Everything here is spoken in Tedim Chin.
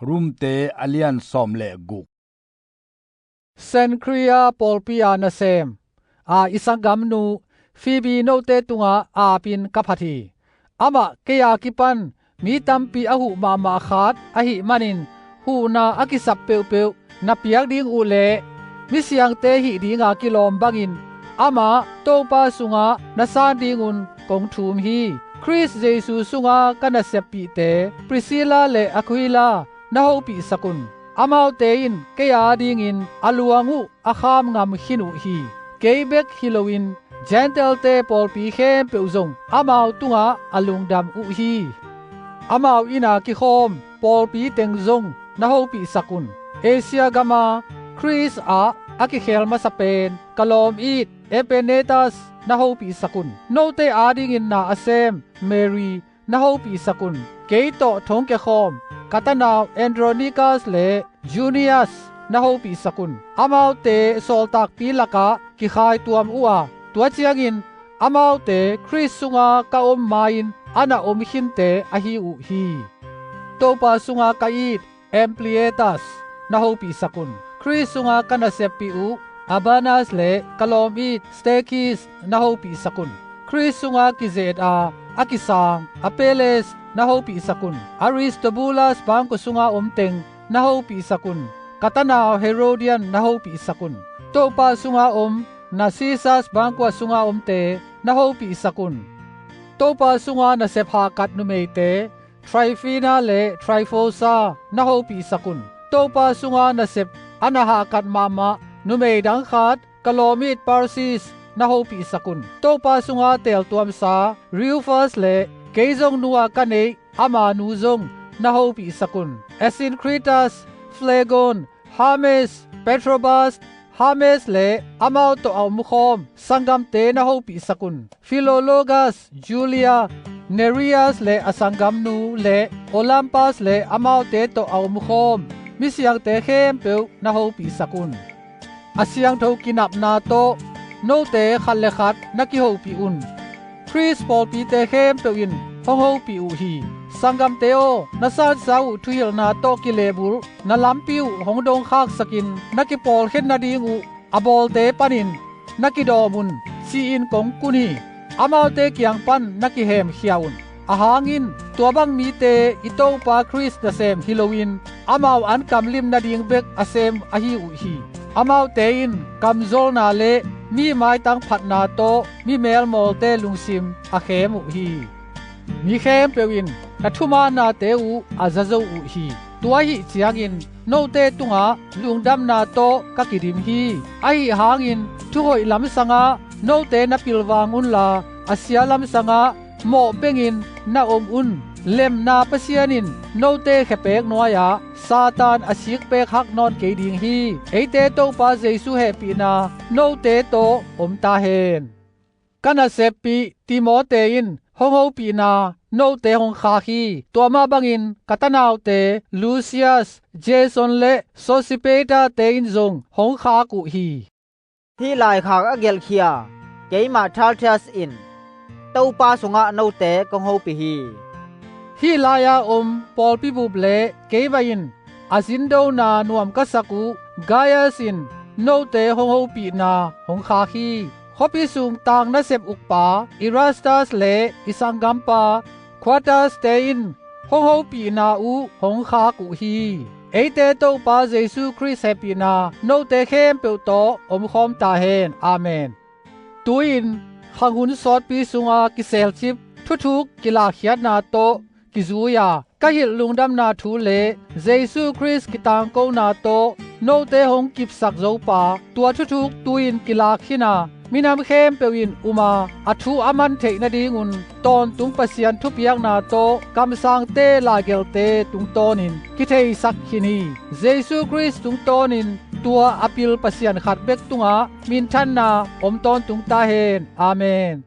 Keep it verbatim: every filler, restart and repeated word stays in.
Romte a lian sawm le guk. Cenchrea pawlpi-a nasem a i sanggamnu Fibi note tungah apin ka phat hi. Amah kei a kipan mi tampi a huh mahmah khat ahih manin huhna a kisap peuhpeuh na piak ding uh leh misiangte hih dinga kilawm bangin amah Topa sungah na san dingun kong thum hi. Khrist Jesu sunga ka naseppihte Priscilla le Aquila na hopihsak un. Amaute in kei adingin a luang uh a kham ngam khin uh hi. Kei bek hi loin Gentile-te pawlpi khempeuh zong amau tungah a lungdam uh hi. Amau inn a kikhawm pawlpi teng zong na hopihsak un. Asia gama Khrist ah a kikhel masa pen ka lawm it Epenetas na hopihsak un. Note adingin na a sem Mary na hopihsak un. Kei tawh thongkia khawm ka tanau Andronikas le Junias na hopihsak un. Amaute sawltakpi lakah kikhaituam uh a, tua ciangin amaute Khrist sunga ka om ma-in a na om khinte ahi uh hi. Topa sunga ka it Ampliatas na hopihsak un. Khrist sunga ka naseppih uh Urbanas le ka lawm it Stakhis na hopihsak un. Khrist sunga kizet a a kisang Apelles na hopihsak un. Aristobulas bangkua sunga om teng na hopihsak un. Ka tanau Herodian na hopihsak un. Topa sunga om Narcissus bangkua sunga omte na hopihsak un. Topa sunga nasep hahkat numeite Tryphena le Tryphosa na hopihsak un. Topa sunga nasep a na hahkat mahmah numei dang khat ka lawm it Persis na hopihsak un. Topa sunga teeltuamsa Rufus le kei zong nu-a ka neih ama nu zong na hopihsak un. Asyncritus, Phlegon, Hermes, Patrobas, Hermes le amau tawh a omkhawm sanggamte na hopihsak un. Philologus, Julia, Nereas le a sanggamnu le Olympas le amaute tawh a omkhawm misiangte khempeuh na hopihsak un. A siangtho kinapna tawh note khat le khat na kihopih un. Khrist pawlpite khempeuh in hong hopih uh hi. Sanggamte aw, na sansa uh thuhilhna tawh kilehbulh na lampi uh hong dongkhaksakin na kipawlkhen nading uh a bawlte panin na kidawm un, ci-in kong kun hi. Amaute kiang pan na kihemkhia un. Ahang in tua bang mite i Topa Khrist nasem hi loin amau an kamlim nading bek a sem ahi uh hi. Amaute in kamzawlna le mi maitang phatna tawh mi melmawlte lungsim a khem uh hi. Mi khempeuh in ka thumaannate uh a za zo uh hi. Tua ahih ciangin note tungah lungdamna tawh ka kidim hi. Ahi hangin thuhoih lamsangah note na pilvang unla a sia lamsangah mawh bengin na om un. Lemna Pasian in note khepek nuai-ah Satan a sikpek hak nawn kei ding hi. Eite Topa Jesu hehpihna note tawh om ta hen. Ka naseppih Timote in hong hopihna note hong khak hi. Tua mah bangin ka tanaute Lucius, Jason le Sosipater-te in zong hong khak uh hi. Hih laikhak a gelhkhia keimah Tertius in Topa sungah note kong hopih hi. Hih lai-a om pawlpi bup le keimah in a zindona nuam ka sak uh Gaius in note hong hopihna hong khak hi. Khuapi sung tang nasep ukpa Erastus le i sanggampa Quartus-te in hong hopihna uh hong khak uh hi. Eite Topa Jesu Khrist hehpihna note khempeuh tawh omkhawm ta hen. Amen. Tu-in khanghun sawtpi sunga kiselcip thuthuk kilakkhiatna tawh kizui-a ka hilh lungdamna thu le Jesu Khrist kitangkona tawh note hong kipsak zopa tua thuthuk tu-in kilak khin a, minam khempeuh in um a, a thu a man theih nadingun tawntung Pasian thupiakna tawh kamsangte laigelhte tungtawnin kitheisak khin hi. Jesu Khrist tungtawnin tua a pil Pasian khat bek tungah minthanna om tawntung ta hen. Amen.